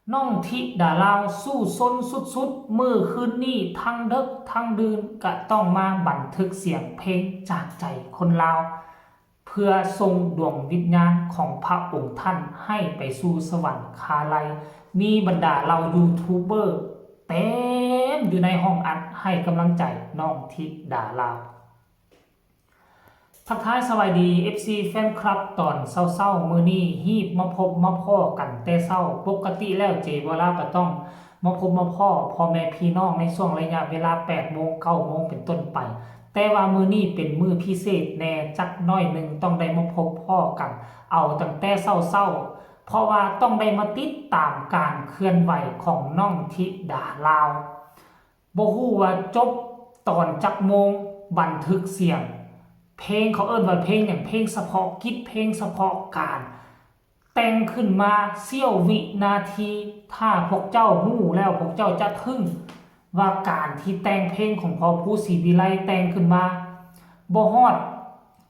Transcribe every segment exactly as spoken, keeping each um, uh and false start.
น้องธิดาลาวสู้ซนสุดๆ มื้อคืนนี้ทั้งเดิกทั้งดื่นก็ต้องมาบันทึกเสียงเพลงจากใจคนลาว เพื่อส่งดวงวิญญาณของพระองค์ท่านให้ไปสู่สวรรคาลัย มีบรรดาเหล่ายูทูบเบอร์เต็มอยู่ในห้องอัดให้กำลังใจน้องธิดาลาว ทักทายสวัสดี เอฟซี แฟนคลับ ตอนเช้าๆ มื้อนี้ฮีบมาพบมาพ้อกันแต่เช้า ปกติแล้วเจบอลาวก็ต้องมาพบมาพ้อพ่อแม่พี่น้องในช่วงระยะเวลา แปดโมง เก้าโมง เป็นต้นไป แต่ว่ามื้อนี้เป็นมื้อพิเศษแน่จักหน่อยหนึ่ง ต้องได้มาพบพ้อกัน เอาตั้งแต่เช้าๆ เพราะว่าต้องได้มาติดตามการเคลื่อนไหวของน้องธิดาลาว บ่ฮู้ว่าจบตอนจักโมง บันทึกเสียง เพลงเขาเอิ้นว่าเพลงหยัง เพลงเฉพาะกิจ เพลงเฉพาะการ แต่งขึ้นมาเสี้ยววินาที ถ้าพวกเจ้าฮู้แล้วพวกเจ้าจะทึ่ง ว่าการที่แต่งเพลงของพ่อภูศรีวิไลแต่งขึ้นมา บ่ฮอด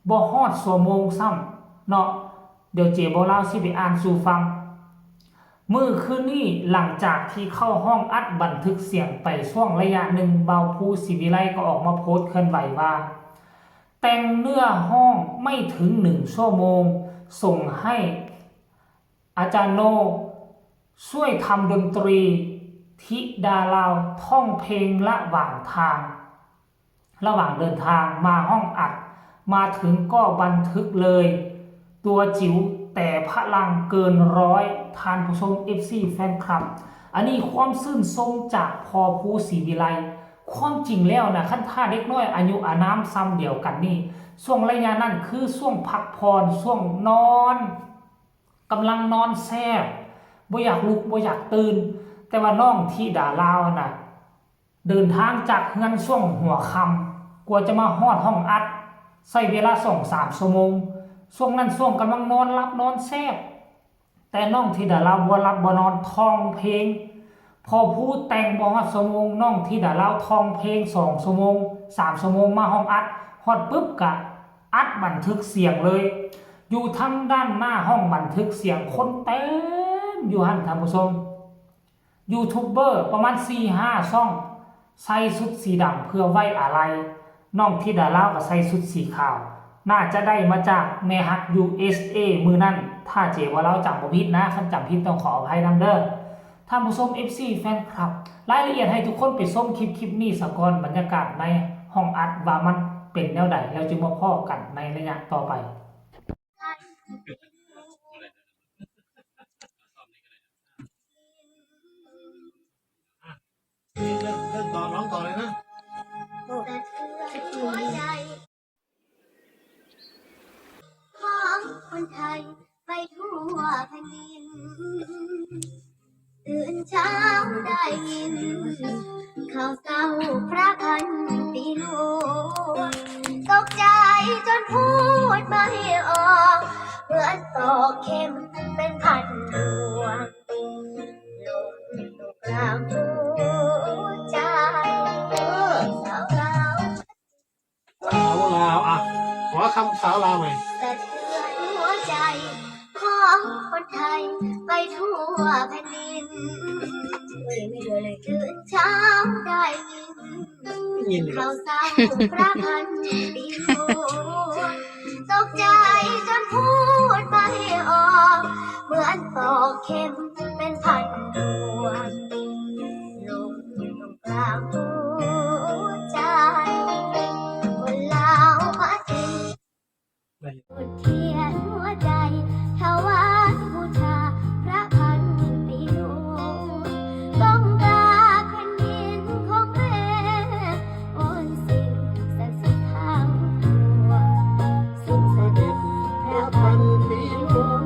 บ่ฮอดชั่วโมงซ้ำเนาะ เดี๋ยวเจบอลาวสิไปอ่านสู่ฟัง มื้อคืนนี้หลังจากที่เข้าห้องอัดบันทึกเสียงไปช่วงระยะหนึ่ง บ่าวภูศรีวิไลก็ออกมาโพสต์เคลื่อนไหวว่า แต่งเนื้อห้องไม่ถึงหนึ่งชั่วโมง ส่งให้อาจารย์โนช่วยทำดนตรี ธิดาลาวท่องเพลงระหว่างทาง ระหว่างเดินทางมาห้องอัด มาถึงก็บันทึกเลย ตัวจิ๋วแต่พลังเกินร้อย ท่านผู้ชม เอฟซี แฟนคลับ อันนี้ความชื่นชมจากพ่อภูศรีวิไล ความจริงแล้วนะ คันถ้าเด็กน้อยอายุอานามส่ำเดียวกันนี่ ช่วงระยะนั้นคือช่วงพักผ่อน ช่วงนอน กำลังนอนแซบ บ่อยากลุกบ่อยากตื่น แต่ว่าน้องธิดาลาวนะ เดินทางจากเฮือนช่วงหัวค่ำ กว่าจะมาฮอดห้องอัด ใช้เวลาสองสามชั่วโมง ช่วงนั้นช่วงกำลังนอนหลับนอนแซบ แต่น้องธิดาลาวบ่หลับบ่นอนท่องเพลง พ่อภูแต่งบ่ฮอดชั่วโมง น้องธิดาลาวท่องเพลงสองชั่วโมง สามชั่วโมง มาห้องอัด ฮอดปุ๊บกะอัดบันทึกเสียงเลย อยู่ทางด้านหน้าห้องบันทึกเสียงคนเต็มอยู่หั่น ท่านผู้ชม ยูทูบเบอร์ประมาณสี่ห้าช่อง ใส่ชุดสีดำเพื่อไว้อาลัย น้องธิดาลาวก็ใส่ชุดสีขาว น่าจะได้มาจากแม่ฮัก ยูเอสเอ มื้อนั้น ถ้าเจบอลาวจำบ่ผิดนะ คันจำผิดต้องขออภัยนำเด้อ ท่านผู้ชม เอฟซี แฟนคลับ รายละเอียดให้ทุกคนไปชมคลิปคลิปนี้ซะก่อน บรรยากาศในห้องอัดว่ามันเป็นแนวใด แล้วจึงมาพ้อกันในระยะต่อไป เล่นเล่นต่อร้องต่อเลยนะ สะเทือนหัวใจของคนไทยไปทั่วแผ่นดิน ตื่นเช้าได้ยินข่าวเศร้าพระพันปีหลวง ตกใจจนพูดไม่ออก เหมือนตอกเข็มเป็นพันดวง ลงกลางหัวใจ สาวลาว สาวลาวอ่ะ ขอคำสาวลาวหน่อย สะเทือนหัวใจของคนไทยไปทั่วแผ่นดิน ตื่นเช้าได้ยิน ยิน ข่าวเศร้าพระพันปีหลวง ตกใจจนพูดไม่ออก เหมือนตอกเข็มเป็นพันดวง ลงกลางหัวใจ คนลาวมาถึง ได้ เขียนหัวใจถวายบูชาพระพันปีหลวง ก้มกราบแผ่นดินของแม่ วอนสิ่งศักดิ์สิทธิ์ทั้งปวง ทรงเสด็จพระพันปีหลวง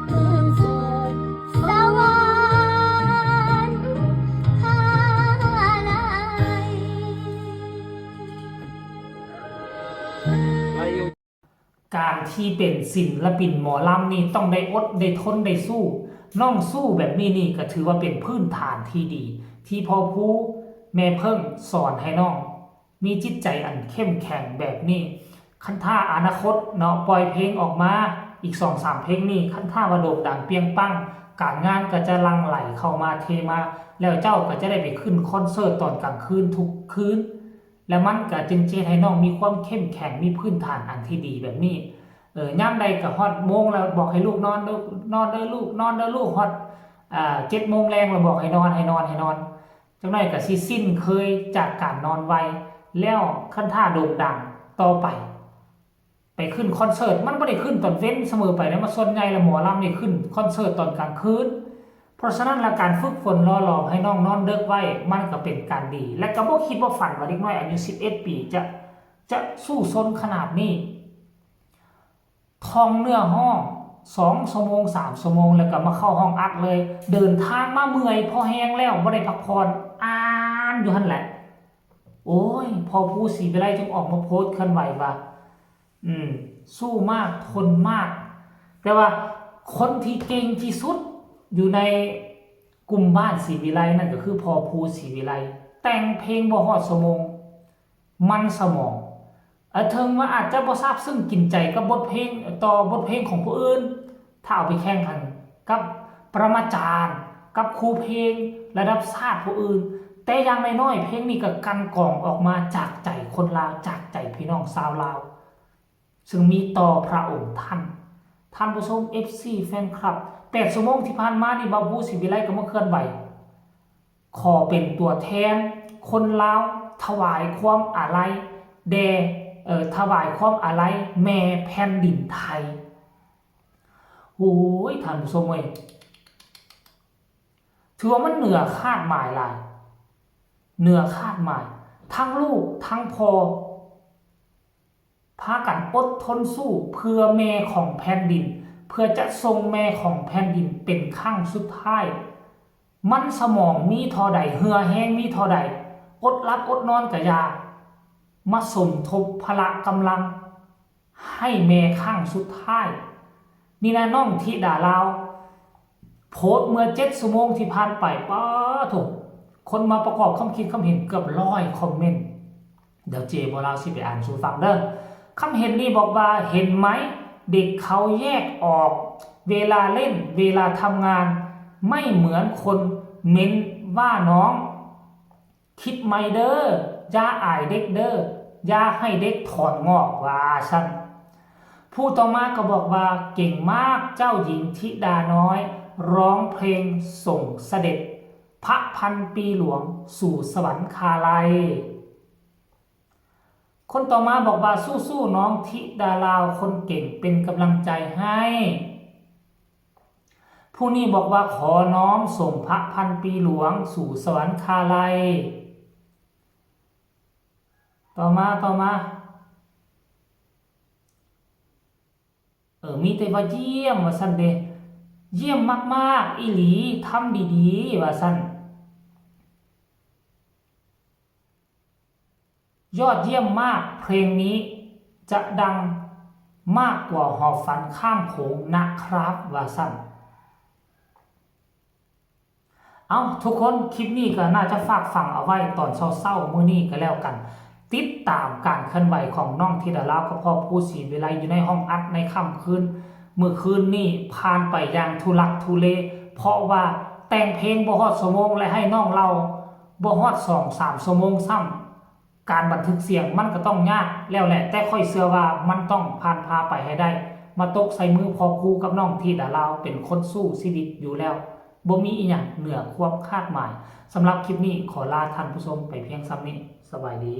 เมืองสวยสวรรคาลัย อายุ การที่เป็นศิลปินหมอลำนี่ต้องได้อดได้ทนได้สู้ น้องสู้แบบนี้นี่ก็ถือว่าเป็นพื้นฐานที่ดี ที่พ่อภูแม่เพิ่งสอนให้น้อง มีจิตใจอันเข้มแข็งแบบนี้ คันถ้าอนาคตเนาะปล่อยเพลงออกมาอีกสองสามเพลงนี่ คันถ้าว่าโด่งดังเปรี้ยงปัง การงานก็จะหลั่งไหลเข้ามาเทมา แล้วเจ้าก็จะได้ไปขึ้นคอนเสิร์ตตอนกลางคืนทุกคืน แล้วมันก็จึงจะเฮ็ดให้น้องมีความเข้มแข็ง มีพื้นฐานอันที่ดีแบบนี้ เออยามใดก็ฮอดโมงแล้วบอกให้ลูกนอนเด้อ นอนเด้อลูก นอนเด้อลูก ฮอด อ่า เจ็ดโมงแลงแล้วบอกให้นอน ให้นอน ให้นอน จักหน่อยก็สิชินเคยจากการนอนไว แล้วคันถ้าโด่งดังต่อไป ไปขึ้นคอนเสิร์ต มันบ่ได้ขึ้นตอนเว็นเสมอไปนะ มันส่วนใหญ่แล้วหมอลำนี่ขึ้นคอนเสิร์ตตอนกลางคืน เพราะฉะนั้นแล้วการฝึกฝนหล่อหลอมให้น้องนอนเดิกไว้ มันก็เป็นการดี และก็บ่คิดบ่ฝันว่าเด็กน้อยอายุสิบเอ็ดปีจะ จะสู้ซนขนาดนี้ ท่องเนื้อฮ้องสองชั่วโมง สามชั่วโมง แล้วก็มาเข้าห้องอัดเลย เดินทางมาเมื่อยพอแฮงแล้ว บ่ได้พักผ่อน อ่านอยู่หั่นแหละ โอ้ย พ่อภูศรีวิไลจึงออกมาโพสต์เคลื่อนไหวว่า อืม สู้มาก ทนมาก แต่ว่าคนที่เก่งที่สุดอยู่ในกลุ่มบ้านศรีวิไลนั่นก็คือพ่อภูศรีวิไล แต่งเพลงบ่ฮอดชั่วโมง มันสมอง เออ ถึงว่าอาจจะบ่ซาบซึ้งกินใจกับบทเพลง ต่อบทเพลงของผู้อื่น ถ้าเอาไปแข่งขันกับปรมาจารย์ กับครูเพลงระดับชาติผู้อื่น แต่อย่างน้อยๆ เพลงนี้ก็กลั่นกรองออกมาจากใจคนลาว จากใจพี่น้องชาวลาว ซึ่งมีต่อพระองค์ท่าน ท่านผู้ชม เอฟซี แฟนคลับ แปดชั่วโมงที่ผ่านมานี่ บ่าวภูศรีวิไลก็มาเคลื่อนไหว ขอเป็นตัวแทนคนลาว ถวายความอาลัยแด่ เอ่อ ถวายความอาลัยแม่แผ่นดินไทย โอ้ย ท่านผู้ชมเอ้ย ถือว่ามันเหนือคาดหมายหลาย เหนือคาดหมาย ทั้งลูกทั้งพ่อ พากันอดทนสู้เพื่อแม่ของแผ่นดิน เพื่อจะส่งแม่ของแผ่นดินเป็นครั้งสุดท้าย มันสมองมีเท่าใด เหื่อแฮงมีเท่าใด อดหลับอดนอนกะยา มาสมทบพละกำลัง ให้แม่ครั้งสุดท้าย นี่นะ น้องธิดาลาว โพสต์เมื่อเจ็ดชั่วโมงที่ผ่านไป ป๊าดโถ คนมาประกอบความคิดความเห็นเกือบร้อยคอมเมนต์ เดี๋ยวเจโบลาวสิไปอ่านสู่ฟังเด้อ คำเห็นนี้บอกว่า เห็นไหม เด็กเขาแยกออก เวลาเล่น เวลาทำงาน ไม่เหมือนคนเม้นว่าน้อง คิดใหม่เด้อ อย่าอายเด็กเด้อ อย่าให้เด็กถอนงอก ว่าซั่น ผู้ต่อมาก็บอกว่า เก่งมากเจ้าหญิงธิดาน้อย ร้องเพลงส่งเสด็จ พระพันปีหลวงสู่สวรรคาลัย คนต่อมาบอกว่า สู้ๆ น้องธิดาลาวคนเก่ง เป็นกำลังใจให้ ผู้นี้บอกว่า ขอน้อมส่งพระพันปีหลวงสู่สวรรคาลัย ต่อมา ต่อมา เออ มีแต่ว่าเยี่ยมว่าซั่นเด้ เยี่ยมมากๆ อีหลี ทำดีๆ ว่าซั่น ยอดเยี่ยมมาก เพลงนี้จะดังมากกว่าหอบฝันข้ามโขงนะครับ ว่าซั่น เอ้า ทุกคน คลิปนี้ก็น่าจะฝากฝังเอาไว้ตอนเช้าๆ มื้อนี้ก็แล้วกัน ติดตามการเคลื่อนไหวของน้องธิดาลาวกับพ่อภูศรีวิไลอยู่ในห้องอัดในค่ำคืน มื้อคืนนี้ผ่านไปอย่างทุลักทุเล เพราะว่าแต่งเพลงบ่ฮอดชั่วโมง และให้น้องเล่าบ่ฮอดสองสามชั่วโมงซ้ำ การบันทึกเสียงมันก็ต้องยากแล้วแหละ แต่ข้อยเชื่อว่ามันต้องผ่านพาไปให้ได้ มาตกใส่มือพ่อครูกับน้องธิดาลาว เป็นคนสู้ชีวิตอยู่แล้ว บ่มีอีหยังเหนือความคาดหมาย สำหรับคลิปนี้ขอลาท่านผู้ชมไปเพียงส่ำนี้ สบายดี